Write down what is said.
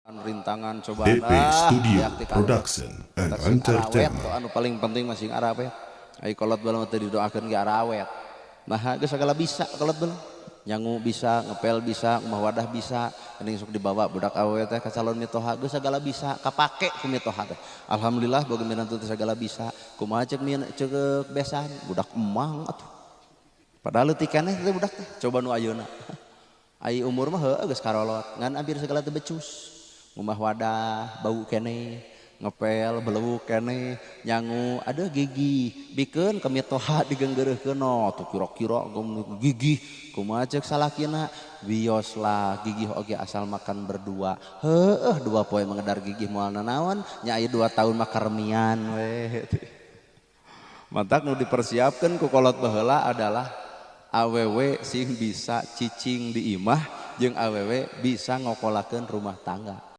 Rintangan cobaan DP Studio ah, Production and sing arawet. Entertainment. Anu paling penting masih arawet. Ai kolot baheula teh didoakeun ge arawet. Nah, geus sagala bisa kolot baheula. Nyangu bisa, ngepel bisa, ngumah wadah bisa. Geuning sok dibawa budak awewe teh ka calon mitoha, geus sagala bisa, kapake ku mitoha teh. Alhamdulillah, boga minantu teh sagala bisa. Kumaha ceuk min, ceuk besan, budak emang atuh. Padahal leutik keneh teh budak teh. Coba nu ayeuna. Ai umur mah heueuh geus karolot, ngan hampir segala teu becus. Ngumah wadah bau keneh, ngepel belewuk keneh, nyangu aduh gigih, bikeun ka mitoha digenggeureurkeun no tuh kira-kira gigih. Kumaha ceuk salakina? Wios lah, gigih oge asal makan berdua. Heueuh, 2 poe mengedar gigih, moal nanaon nya, aya 2 tahun mah karemian we. Matak nu dipersiapkan ku kolot baheula adalah awewe sing bisa cicing di imah jeung awewe bisa ngokolakeun rumah tangga.